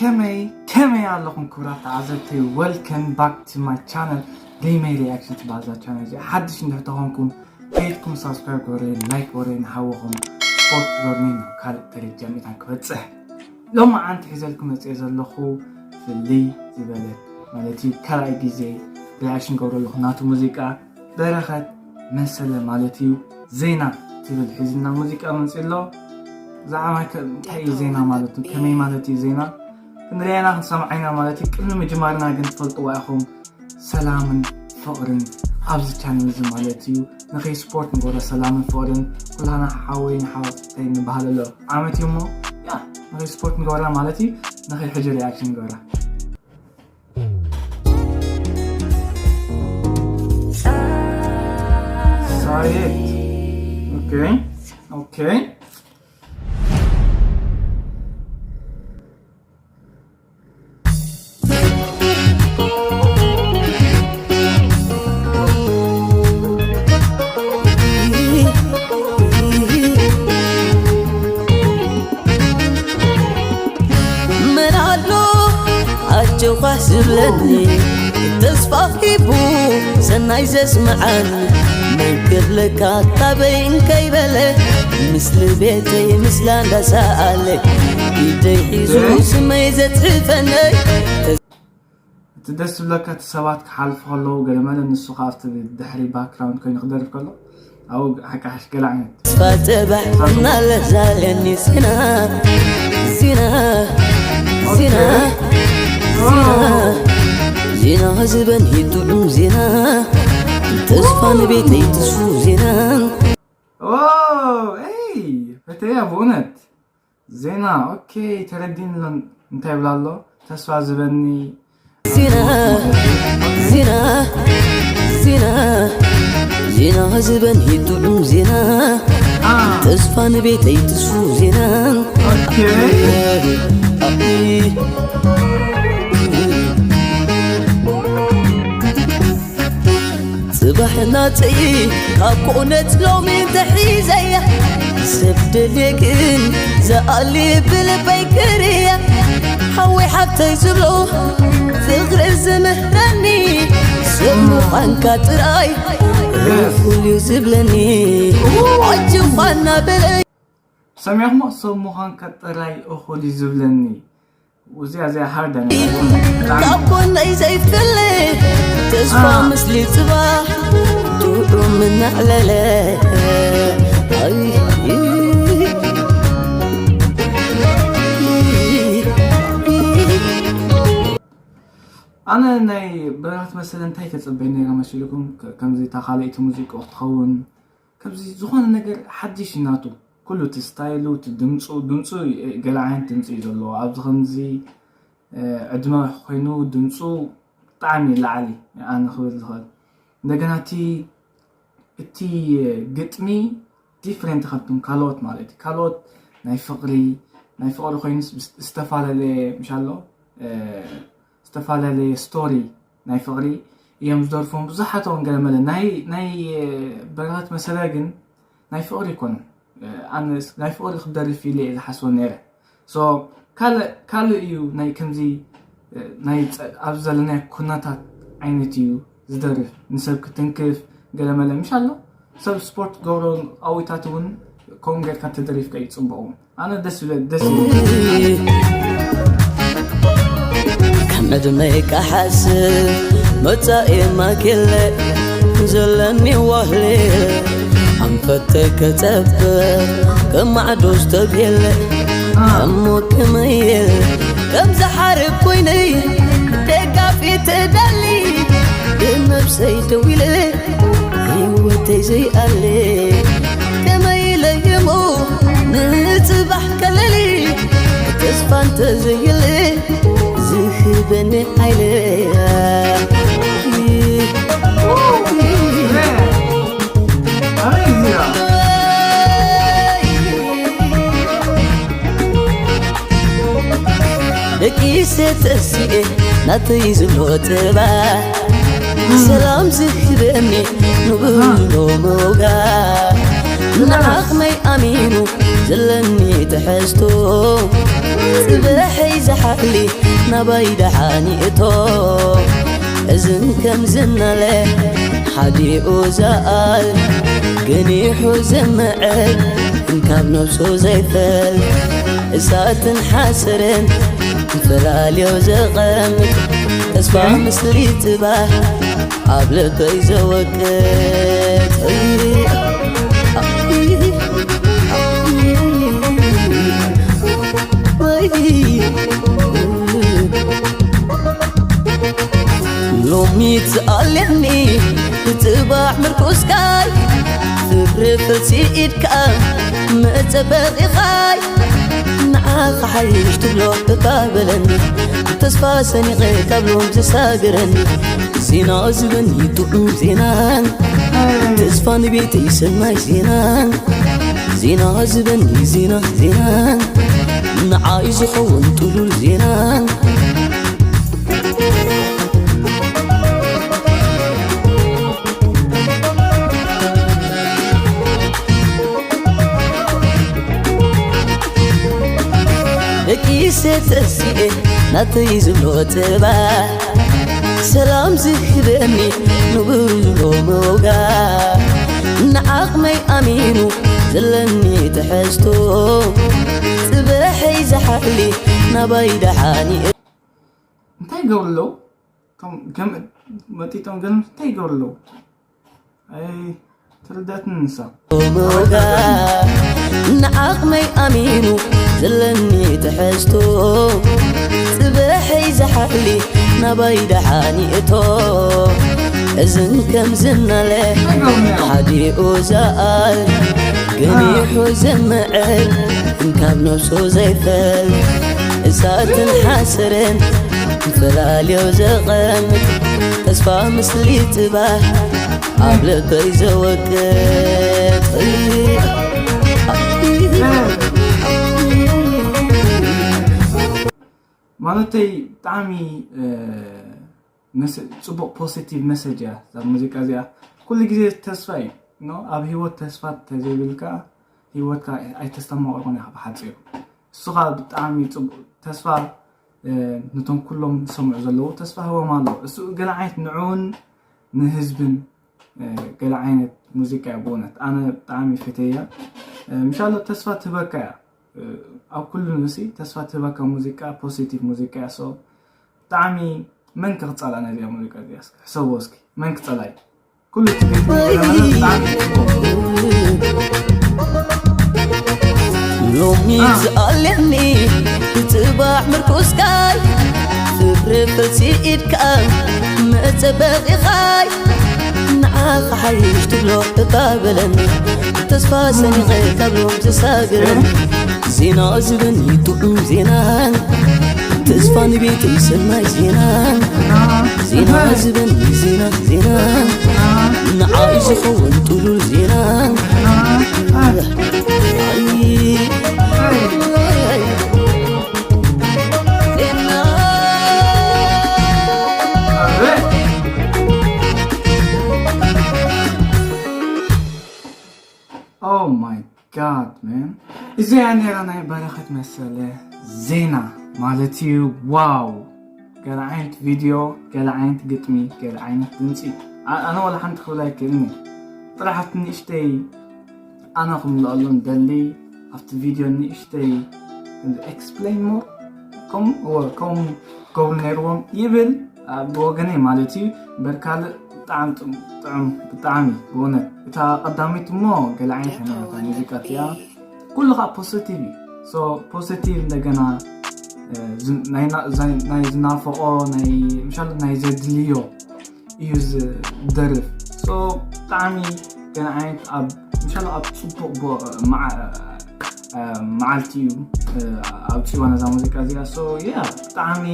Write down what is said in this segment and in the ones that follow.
ከመይ ከመይ ኣለኹም ክቡራት ተዓዘብተይ? Welcome back to my channel፣ ሪመይ ሪያክሽን ትበሃል እዛ ቻነል እዚኣ። ሓድሽ እንድሕር ተኾንኩም ከይድኩም ሳብስክራይብ ግበረይ፣ ላይክ ግበረይ፣ ንሓወኹም ስፖርት ግበሩኒ ናብ ካልእ ደረጃ ሚእታን ክበጽሕ። ሎማዓንቲ ሒዘልኩም መጽየ ዘለኹ ፍልይ ዝበለ ማለት እዩ ካልኣይ ግዜ ሪያክሽን ገብረለኹ ናቱ ሙዚቃ በረኸት መሰለ ማለት እዩ። ዜና ትብል ሒዝና ሙዚቃ መጽእ ኣሎ። ብዛዕባ ከ- እንታይ እዩ ዜና ማለት እዩ? ከመይ ማለት እዩ ዜና? ክንሪኣና ክንሰምዓይና ማለት እዩ። ቅድሚ ምጅማርና ግን ትፈልጥዋ ኢኹም ሰላምን ፍቕርን ኣብዚ ቻነል እዚ ማለት እዩ። ንኸይ ስፖርት ንገብሮ ሰላምን ፍቕርን ኩላና ሓወይ ንሓወይ ንበሃል ኣሎ ዓመት እዩ እሞ ያ ንኸይ ስፖርት ንገብራ ማለት እዩ። ንኸይ ሕጂ ሪያክሽን ንገብራ። ሳየት ኦኬ ኦኬ መን ኣሎ ኣጆኻ ዝብለኒ ተስፋ ሂቡ ሰናይ ዘስምዓኒ መን ክብለካ ካበይ እንከይበለ ምስሊ ቤተይ ምስላ እንዳሰኣለ ኢደይ ሒዙ ስመይ ዘጽሕፈነይ እቲ ደስ ዝብለካ እቲ ሰባት ክሓልፉ ከለዉ ገለመለ ንሱ ከዓ ኣብቲ ድሕሪ ባክግራውንድ ኮይኑ ክደርፍ ከሎ ኣብኡ ሓቃሓሽ ገለ ዓይነት ተስፋ ጽባሕ እናለዛለኒ ዜና ዜና ዜና ዜና ዜና ዝበን ይጥዑም ዜና ተስፋ ንቤተይ ትስፉ ዜና ይ ፈተያ ብእውነት ዜና ኦኬ ተረዲን ሎ እንታይ ይብላ ኣሎ ተስፋ ዝበኒ ዜና ዜና ዜና ዜና ዝበን ይጥዑም ዜና ተስፋ ንቤተይ ትስፉ ዜና ኦኬ ጽባሕ ናተይ ካብ ኮነት ሎሚ እንተሒዘያ ሰብ ደልየ ግን ዝኣሊ ብልበይ ክርእያ ሓወይ ሓብተይ ዝብሎ ፍቕሪ ዝምህረኒ ሰብ ምዃንካ ጥራይ ኩሉ ዝብለኒ ኣጆኻ እናበለይ ሰሚዕኹሞ ሰብ ምዃንካ ጥራይ እኹል እዩ ዝብለኒ እዚኣ እዚኣ ሃርድ እያ ካብ ጎነይ ዘይፍለ ተስፋ ምስሊ ጽባሕ ጥዑም እናዕለለ ኣይ ኣነ ናይ ብርሃት መሰለ እንታይ ተጸበየ ነይረ መሲልኩም ከ- ከምዚ እታ ካልኣይቲ ሙዚቃ ክትኸውን ከምዚ ዝኾነ ነገር ሓድሽ እዩ ናቱ ኩሉ እቲ ስታይሉ እቲ ድምፁ ድምፁ እ፣ ገለ ዓይነት ድምፂ እዩ ዘለዎ ኣብዚ ከምዚ እ፣ ዕድመ ኮይኑ ድምፁ ብጣዕሚ ላዕሊ ኣነ ክብል ዝኽእል እንደገና እቲ እቲ ግጥሚ ዲፍረንት ካብቶም ካልኦት ማለት እዩ ካልኦት ናይ ፍቕሪ ናይ ፍቕሪ ኮይኑስ ብስ- ዝተፈላለየ ምሻሎ እ፣ ዝተፈላለየ ስቶሪ ናይ ፍቕሪ እዮም ዝደርፎም ብዙሓት እውን ገለመለ ናይ ናይ እ፣ በረኸት መሰለ ግን ናይ ፍቕሪ ይኮን እ፣ ኣነስ ናይ ፍቕሪ ክደርፍ ኢለ እየ ዝሓስቦ ነይረ ሶ ካልእ ካልእ እዩ ናይ ከምዚ እ፣ ናይ ጸ- ኣብዚ ዘለናዮ ኩነታት ዓይነት እዩ ዝደርፍ ንሰብ ክትንክፍ ገለመለ ምሽ ኣሎ ሰብ ስፖርት ገብሮ ኣዊታት እውን ከምኡ ጌርካ ተደሪፍካ እዩ ፅቡቕ እውን ኣነ ደስ ይብለ ደስ ይብል ከም ዕድመይ ክሓስብ መጻኢ ማኬለ ዘለኒ ዋህሌ ኣንፈተ ከጸብብ ከማዕዶ ዝተብየለ እሞ ከመየል ከም ዝሓርብ ኮይነይ ደጋፊ ትደሊ ብነብሰይ ደዊለ ህይወተይ ዘይኣለ ከመይ ኢለ እሞ ንጽባሕ ከለሊ ተስፋ እንተዘየለ ዝህበኒ ሓይለ ደቂሰ ተሲኤ ናተይ ዝብሎ ጽባሕ ሰላም ዝህበኒ ንብሎ ምውጋሕ ንዓኽመይ ኣሚኑ ዘለኒ ትሕዝቶ ጽበሐይ ዝሓ ክሊ ናባይ ደሓን ይእቶ። እዝን ከም ዝናለ ሓዲኡ ዝኣል፣ ገኒሑ ዝምዕድ፣ እንካብ ነብሱ ዘይፈል፣ እሳትን ሓሰርን ፈላልዮ ዘቐምጥ፣ ተስፋ፣ እ? ምስሊ ጽባሕ ኣብ ልበይ ዘወቅጥ። ሎሚ ትኣልኒ ንጽባሕ ምርኩስካይ፣ ፍርፍር ስኢድካ መጸበቒኻይ፣ ንዓኻ ሓይሽ ትብሎ እባ በለኒ፣ ተስፋ ሰኒቐ ካብ ሎም ዘሳግረኒ፣ ዜና ዝበኒ ጥዑም ዜና፣ ተስፋ ንቤተይ ሰናይ ዜና፣ ዜና ዝበኒ ዜና፣ ዜና ንዓይ ዝኸውን ጥሉል ዜና። ደቂሰ ተሲኤ ናተይ ዝብሎ ጽባሕ፣ ሰላም ዝህበኒ ንብሩ ዝብሎ ሞጋ፣ ንዓቕመይ ኣሚኑ ዘለኒ ትሕዝቶ፣ ጽባሐይ ዝሓሊ ናባይ ደሓን እዩ። እንታይ ይገብሩ ኣለዉ? እቶም ገምት መጢጦም ገምት እንታይ ይገብሩ ኣለዉ? ኣይ፣ ተረዳትኒ ንሳ። ሞጋ፣ ንዓቕመይ ኣሚኑ ዘለኒ ትሕዝቶ፣ ጽባሐይ ዝሓሊ ናባይ ደሓን ይእቶ። እዝን ከም ዝናለ ሓዲኡ ዝኣል፣ ገኒሑ ዝምዕድ፣ እንካብ ነብሱ ዘይፈል፣ እሳትን ሓሰርን ፈላልዮ ዘቐምጥ፣ ተስፋ ምስሊ ጽባሕ ኣብ ልበይ ዘወቅጥ። ማለተይ ብጣዕሚ፣ እ፣ መስ-፣ ጽቡቕ ፖዚቲቭ መሰጅ እያ እዛ ሙዚቃ እዚኣ። ኩሉ ግዜ ተስፋ እዩ፣ ኖ? ኣብ ህይወት ተስፋ ተዘይብልካ ህይወትካ ኣይተስተማቕሮን ኢኻ ብሓጺሩ። እሱ ኸኣ ብጣዕሚ ጽቡቕ ተስፋ፣ እ፣ ነቶም ኩሎም ዝሰምዑ ዘለዉ ተስፋ ህቦም ኣሎ። እሱ ገለ ዓይነት ንዕኡን ንህዝብን፣ እ፣ ገለ ዓይነት ሙዚቃ እያ ብእውነት። ኣነ ብጣዕሚ ፈትየያ። እ፣ ምሻሎ ተስፋ ትህበካ እያ። እ፣ ኣብ ኩሉ ንሲ ተስፋ ትህበካ ሙዚቃ፣ ፖዚቲቭ ሙዚቃ እያ። ሶ ብጣዕሚ መን ክጸልኣ ነዚኣ ሙዚቃ እዚኣ? እስኪ ሕሰቦ እስኪ። መን ክጸልኣ እዩ? ኩሉ ትግርኛ ብጣዕሚ ጽቡቕ። ሎሚ ዝኣልየኒ ብጽባሕ ምርኩስካይ፣ ፍርፍር ስኢድካ መጸበቒኻይ፣ ንዓኻ ሓይሽ ትብሎ እባ በለኒ፣ ተስፋ ሰኒቐ ካብ ሎም ዘሳግረኒ፣ ዜና ዝበኒ ጥዑም ዜና፣ ተስፋ ንቤተይ ሰናይ ዜና፣ ዜና ዝበኒ ዜና፣ ዜና፣ ንዓይ ዝኸውን ጥሉል ዜና። Oh my God, man. እዚኣ ነይራ ናይ በረኸት መሰለ ዜና ማለት እዩ። ዋው! ገለ ዓይነት ቪድዮ፣ ገለ ዓይነት ግጥሚ፣ ገለ ዓይነት ድምፂ። ኣ-፣ ኣነ ዋላ ሓንቲ ክብል ኣይክእልን እየ። ጥራሕ ኣብቲ ንእሽተይ ኣነ ክምልኣሉ ንደሊ፣ ኣብቲ ቪድዮ ንእሽተይ explain more፣ ከም-፣ እወ፣ ከም ገብሩ ነይርዎም ይብል፣ አ፣ ብወገነይ ማለት እዩ። እምበር ካልእ ብጣዕሚ ጥዑም፣ ጥዑም፣ ብጣዕሚ ብእውነት። እታ ቀዳመይቲ እሞ ገለ ዓይነት እያ ነይራ እታ ሙዚቃ እቲኣ። ኩሉ ኸዓ ፖዚቲቭ እዩ። ሶ ፖዚቲቭ እንደገና፣ እ፣ ዝ-፣ ናይ ና-፣ ናይ፣ ናይ ዝናፍቖ፣ ናይ፣ ምሻሉ ናይ ዘድልዮ እዩ ዝደርፍ። ሶ ብጣዕሚ ገለ ዓይነት ኣብ፣ ምሻሉ ኣብ ጽቡቕ ቦ-፣ መዓ-፣ እ፣ መዓልቲ እዩ፣ እ፣ ኣውጺእዋ ነዛ ሙዚቃ እዚኣ። ሶ ያ ብጣዕሚ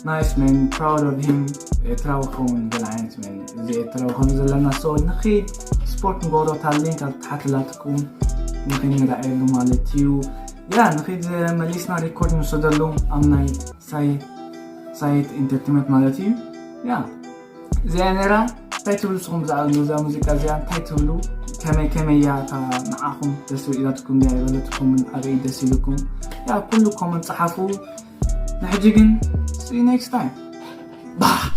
ናይስ መን፣ proud of him። ኤርትራዊ ክኸውን ገለ ዓይነት መን፣ እዚ ኤርትራዊ ከም ዘለና። ሶ ንኺድ ስፖርት ንገብሮ፣ እታ ሊንክ ኣብ ታሕቲ ላትኩም ንኺድ ንረኣየሉ ማለት እዩ። ያ ንኺድ መሊስና ሪኮርድ ንወሰደሉ ኣብ ናይ ሳይት፣ ሳይት ኢንተርቴንመንት ማለት እዩ። ያ እዚኣ ነይራ። እንታይ ትብሉ ንስኹም ብዛዕባ እዛ ሙዚቃ እዚኣ? እንታይ ትብሉ? ከመይ፣ ከመይ እያ እታ ንዓኹም ደስ ኢላትኩም ድያ? ይበለትኩም ኣበይ ደስ ኢሉኩም? ያ ኩሉ ኮመንት ጸሓፉ። ንሕጂ ግን see you next time. Bye.